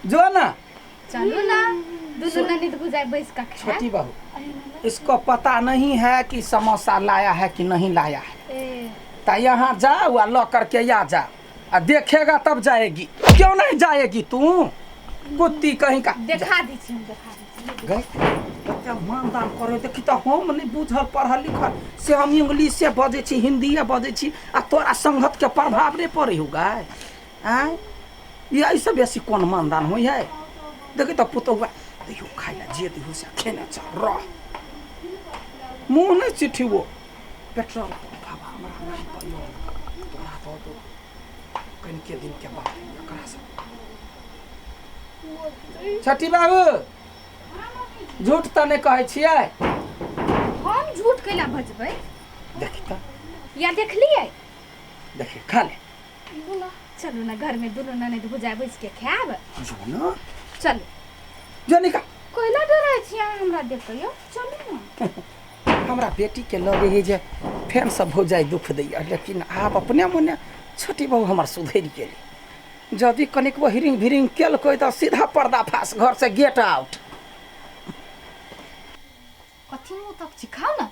जो ना। चलू ना, दुनू ननद भुजाइ बैस कऽ खायब। छोटी बहू, इसको पता नहीं है कि समोसा लाया है कि नहीं लाया है। ए। तो यहाँ जाओ आ ल करके आ जा, आ देखेगा तब जाएगी। क्यों नहीं जाएगी तू कुत्ती कहीं का? देखा दै छी, हम देखा दै छी। गए कते मानदान करे। देखी तऽ हम नहि बुझल पढ़ल लिखल से, हम इंग्लिशे बजै छी, हिंदीए बजै छी, आ तोरा संगत के प्रभाव नहि पड़ै हौ गाय। आँय, ई एहिसँ बेसी कोन मानदान होइ है? देखी तऽ पुतहुआ दियौ खाइ लए, जे दियौ से खेने चल रह, मुँह नहि चिठिबो। पेट्रोल पंप बाबा हमरा नाम पर यौ, तोरा दऽ दो कनिके दिनके बाद एकरासँ। छठी बाबू, झूठ तऽ नहि कहै छियै? हम झूठ कैला बजबै? देखी तऽ। या देखलियै? देखी, खा ले। चलू ना घर में दुनू ननद भुजाइ बैस के खायब। जो ना। चलू। जो, निकाल। कैला डरै छी अहाँ हमरा देख के यौ? चलू ना। हमरा बेटी के लगे है जे फेर सब भौजाइ दुख दैया, लेकिन आब अपने मने छोटी बहू हमर सुधरि गेली। यदि कनिकबो हिरिंग भिरिंग केलकै तऽ सीधा पर्दाफाश, घर से गेट आउट। कथी मुँह तक छी? खाउ ना।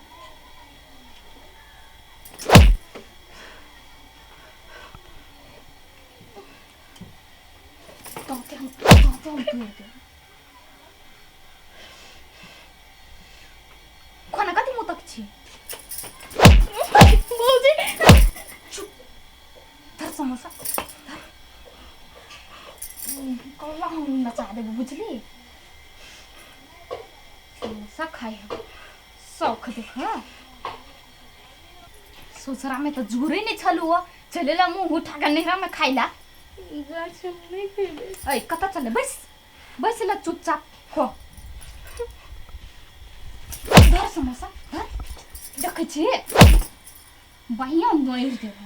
दाँते हम, दाँते हम तोड़ि देब। खाना कथी मुँह तक छी? भौजी। चुप, धर समोसा धर। कल्ला हम नचा देबो, बुझली? समोसा खाइ हम शौख देख। ससुरा में तो जोरे नहीं छलू हो, चले ला मुंह उठा के नैहरा में खाइला। जाइ छी, हम नहि खेबै। ऐ, कतऽ चले? बैस, बैस ला, चुपचाप खो। धर समोसा धर। देखै छी, बढ़िया मारि देब।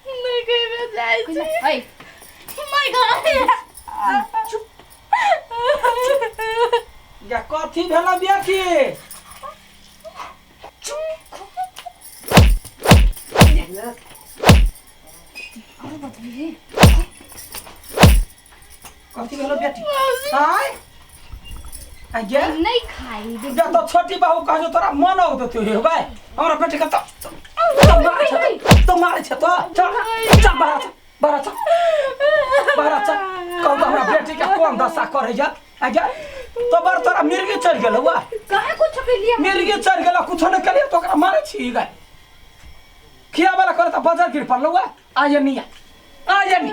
नहि खेबै, जाइ छी। ऐ। My God. चुप। या, कथी भेल बेटी? चुप। आरो बतबी? कथी भेल बेटी? आय आ गे। नहीं खाई। जा तो छोटी बहू कह जो तोरा मन औ देतौ हे गाय। हमरा बेटी के तो तो मारे छ, तो मारे छ तो। चल चल, बाहर चल, बाहर चल, बाहर चल। कहू तो हमरा बेटी के कोन दशा करे जा आ गे? तो बार तोरा मिर्गी चढ़ गेल हुआ। कहे कुछ के लिए? मिर्गी चढ़ गेल, कुछो नहीं केलिए तो ओकरा मारे छी गाय। खियाबे ला करे त बजर गिर पड़ल हुआ। आ ये निया, आ ये नी,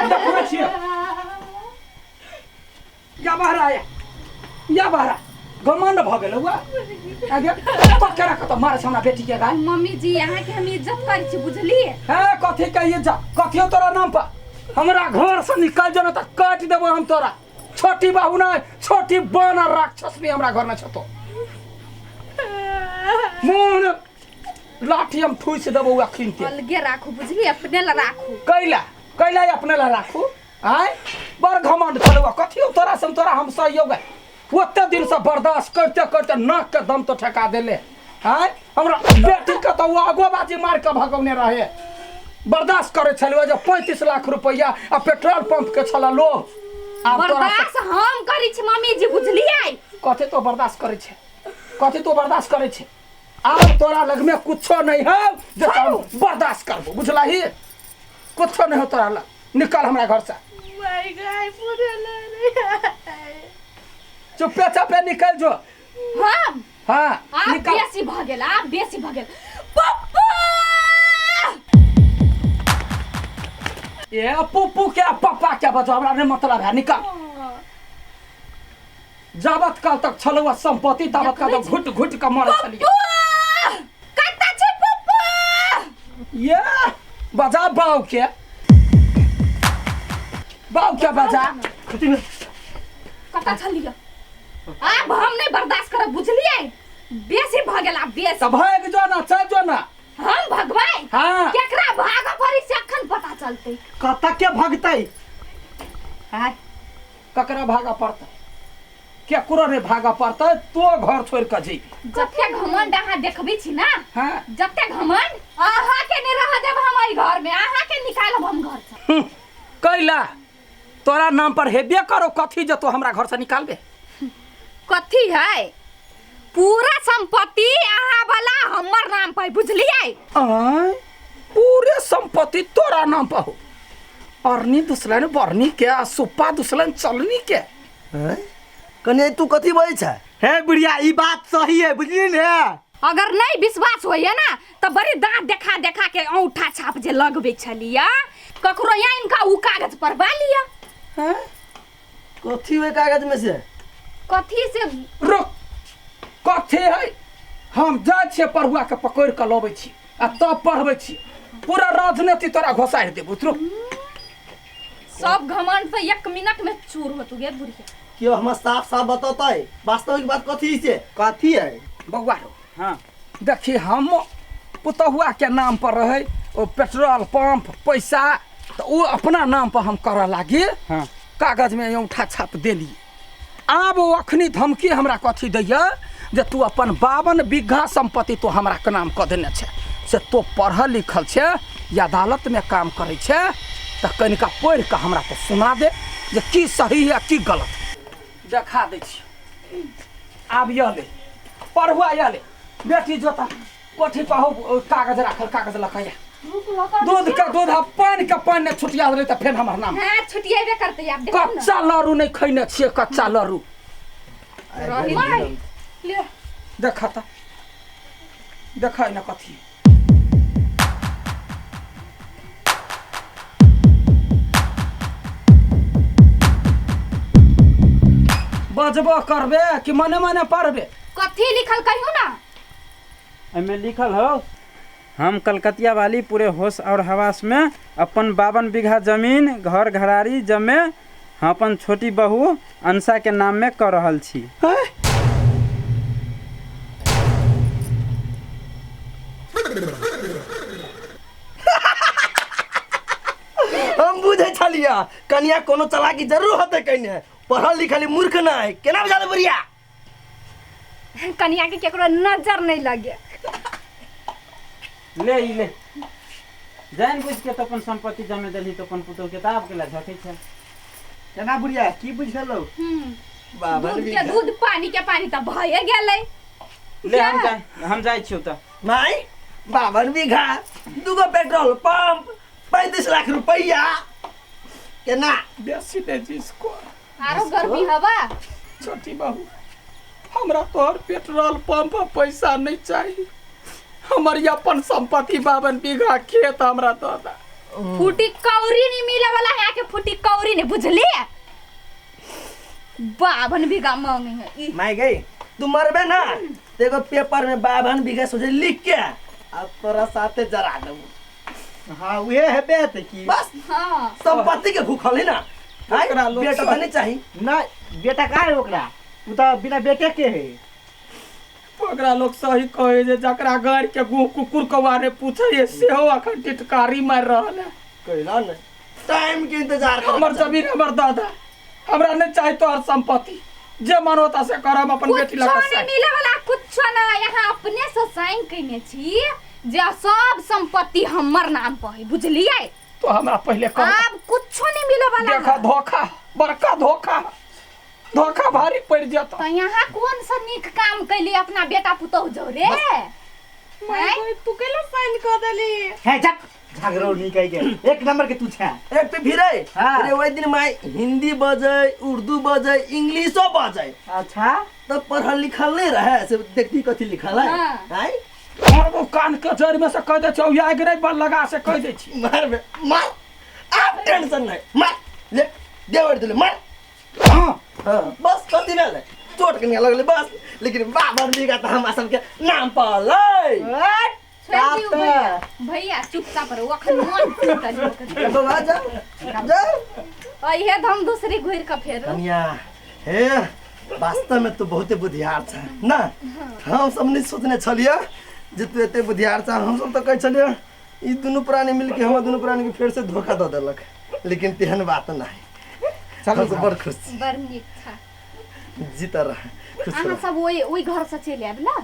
देखो छियो। या बाहर आया, या बाहर आ। घमंड भऽ गेल हुआ आगे तो केना कत मारे छै हमरा बेटी के गाय? मम्मी जी, अहाँ के हम इज्जत करै छी, बुझलिए? हे, कथी के इज्जत? कथियो तोरा नाम पर? हमरा घर से निकल जो न त काटि देबो हम तोरा। छोटी बाबू नहीं, छोटी बानर राक्षस भी हमरा घर में छतो। मुंह लाठी हम ठूस देबो अखिन के। अलगे राखू, बुझलिए? अपने ला राखू। कैला कैला अपने ला राखू? आय, बड़ घमंड छलौ। कथियो तोरा से? तोरा हम सहयोग है ओते दिन से बर्दाश्त करते करते नाक के दम तो ठेका देले। आय, हमरा बेटी के तो वो आगो बाजी मार के भगौने रहे। बर्दाश्त करे छलौ जे 35 लाख रुपया आ पेट्रोल पंप के छल लोभ। आब तोरा से- बर्दाश्त हम करै छी मम्मी जी, बुझलिए? कथी तो बर्दाश्त करे छे? कथी तो बर्दाश्त करे छे? आब तोरा लगमे कुछो नहीं है जे हम बर्दाश्त करबो, बुझलही? कुछो नहीं हो तोरा लग। निकल हमरा घर से। My God, पूरा रे। चुपे चापे निकल जो। हम? हाँ। आब निकल। बेसी भऽ गेल, आब बेसी भऽ गेल। पप्पा! ए, पुप्पू के पप्पा के बजो, हमरा नहीं मतलब है। निकल। जाबत काल तक छलौ संपत्ति ताबत काल तक घुट घुट के मरे छलियै। पप्पा, कतऽ छै पप्पा? ये बजा बाऊ के, बाऊ के बजा। कतऽ छलियै? आब हम नहि बर्दाश्त करब, बुझलियै? बेसी भऽ गेल आब बेसी। तऽ भागि जो ना, चल जो ना। हम भगबै? हाँ। केकरा भागऽ पड़ी से अखन पता चलतै। कतऽ के भगतै? आय, ककरा भागऽ पड़तै? केकरो नहि भागऽ पड़तै। तो घर छोड़ि कऽ जइबी। जते घमंड अहाँ देखबै छी ना, हाँ, जते घमंड अहाँ के नहि रहऽ देब हम एहि घर में, अहाँ के निकालब हम घर से। कैला तोरा नाम पर हेबे करो कथी जे तो हमरा घर से निकालबे? कथी है? पूरा संपत्ति अहाँ वाला हमर नाम पर, बुझलियै? आय, पूरे संपत्ति तोरा नाम पर हो। अरनी दुसलन बरनी के आ सुप्पा दुसलन चलनी के। हैं? कनिया तू कथी बजै छै? हे बुढ़िया, ई बात सही है, बुझली ने? अगर नहीं विश्वास होइए ना तो बड़ी दांत देखा देखा के औंठा छाप जे लगबै छलियै, ककरो यहाँ इनका उ कागज पढ़वा लिया। हैं? कथी ओहि कागज में से? कथी से? रुक, कथी है? हम जाइ छियै पढ़ुआ के पकड़ि के लबै छी आ तब पढ़बै छी। पूरा राजनीति तोरा घोसारि देबौ। रुक, सब घमंड से 1 मिनट में चूर होतु गे बुढ़िया। क्यों हमरा साफ साफ बतौतै वास्तविक बात कथी से? कथी है बौआ रो? हाँ देखी, हम पुतहुआ के नाम पर रहे ओ पेट्रोल पंप पैसा, तो ओ अपना नाम पर हम करऽ लागी। हाँ कागज में औंठा छाप देली। आब ओ अखनी धमकी हमरा कथी दैया जे तू अपन 52 बीघा संपत्ति तो हमरा के नाम कऽ देने छै, से तो पढ़ल लिखल छै या अदालत में काम करै छै, तऽ कनिका पढ़ि कऽ हमरा तो सुना दे जे की सही है की गलत। देखा दै छी। आब यह ले पढ़ुआ, यह ले बेटी जोता कोठी पर हो कागज राखल, कागज लखैया। दूध के दूध आ पानि के पानि नहि छुटिया देलै तऽ फेर हमर नाम। हाँ छुटिएबे करतै आब, देखू ना। कच्चा लड़ू नहि खैने छियै, कच्चा लड़ू। रही ले देखा तऽ देखा ने कथी। बजबो करबे कि मने मने पढ़बे? कथी लिखल कहियो ना? एहिमे लिखल हो, हम कलकतिया वाली पूरे होश और हवास में अपन 52 बीघा जमीन घर घरारी जमे हम अपन छोटी बहू अंशा के नाम में कर रहल छी। हैं? हम बुझै छलियै कनिया कोनो चलाकी जरूर होतै, कने पढ़ल लिखल मूर्ख ना है, केना बुझाले बुढ़िया? कनिया के केकरो नजर नहीं लगे। ले ई ले, जान बुझ के तो अपन संपत्ति जमे देलही तो अपन पुतोह के ताब के ला झकै छै। केना बुढ़िया की बुझलो? 52 दूध के बीघा। दूध पानी के पानी तऽ भए गेलै। ले हम जाइ छियौ तऽ। माय 52 बीघा, 2 पेट्रोल पंप, 35 लाख रुपया, केना? बेसी ने जिसको आरो गर्मी हवा। छोटी बहू, हमरा तोहर पेट्रोल पंप पैसा नहीं चाहिए, हमर अपन संपत्ति 52 बीघा खेत हमरा दऽ दे। फूटी कौड़ी नहीं मिले वाला है के, फूटी कौड़ी नहीं, बुझली? 52 बीघा मांगे है ई। माय गई तू मरबे ना देखो पेपर में 52 बीघा सोचे लिख के अब तोरा साथे जरा देबू। हाँ उहे हेबे त की बस। हाँ संपत्ति के भूखल है ना, ओकरा लोग बेटा तो नहीं चाहिए ना। बेटा का है ओकरा? उ त बिना बेटे के है। ओकरा लोग सही कहे जे जकरा गाड़ के गुह कुकुर कौआ ने पूछे सेहो अखन टिटकारी मारि रहल है। कैला ने टाइम के इंतजार कर। हमर जमीन हमर दादा, हमरा नहीं चाही तोहर संपत्ति, जे मन होता से करम अपन बेटी कुछो लगा नहीं मिले वाला, कुछो ना। यहाँ अपने से साइन कइने छी जे सब संपत्ति हमर नाम पर है, बुझलियै? तो हमरा पहले कह। आब कुछो नहीं मिले वाला। देखा धोखा, बड़का धोखा, धोखा भारी पड़ जाता। तो यहाँ कौन सा नीक काम कैली अपना बेटा पुतोह जो रे? माय तू केला साइन कर देली? हे झक झगड़ो नहीं कह के एक नंबर के तू छे। एक पे फिरे हाँ। अरे वही दिन माय हिंदी बजे, उर्दू बजे, इंग्लिशो बजे। अच्छा तब पढ़ल लिखल नहीं रहे से देखती कथी लिखल है। हाँ। आय और वो कान के जड़ में से कह दे छौ या नहीं बल लगा से कह दे छी। मार बे मार, आप टेंशन नहीं, मार ले देवर दिले मार। हां हां बस कथी भेलै, चोट कनी लगले बस, लेकिन 52 बीघा त हमरा सबके नाम पर लै। छोड़ि दियौ भैया, भैया चुपचाप रहू, अखन मन टूटल ओकर। बाबा जा जा अइहे तऽ हम दूसरी घुरि कऽ फेर। कनिया हे वास्तव में तू बहुते बुधियार छ ना। हम सब नहीं सोचने छलियै जे तू एते बुधियार छ। हम सब तो कहै छलियै ई दुनू प्राणी मिलके हमर दुनू प्राणी के फेर से धोखा दऽ देलक, लेकिन तेहन बात नहीं। हम सब बड़ खुश छी। बड़ नीक छ। जीत रह, खुश अहाँ रह। सब ओहि ओहि घर से चलि आयब ने?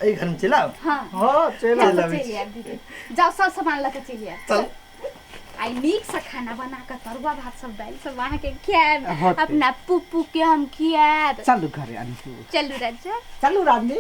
एहि घर में चलि आब? हाँ हाँ चलि चलि आबै छी। आयब दीदी, जाउ सब सामान लऽ कऽ चलि आयब। चल। आ आइ नीक से खाना बना के तरुआ भात सब दालि सब अहाँके खियाएब। होतै। अपना पुप्पू के हम खियाएब। चलू घरे अंशु। चलू राजा। चलू रानी।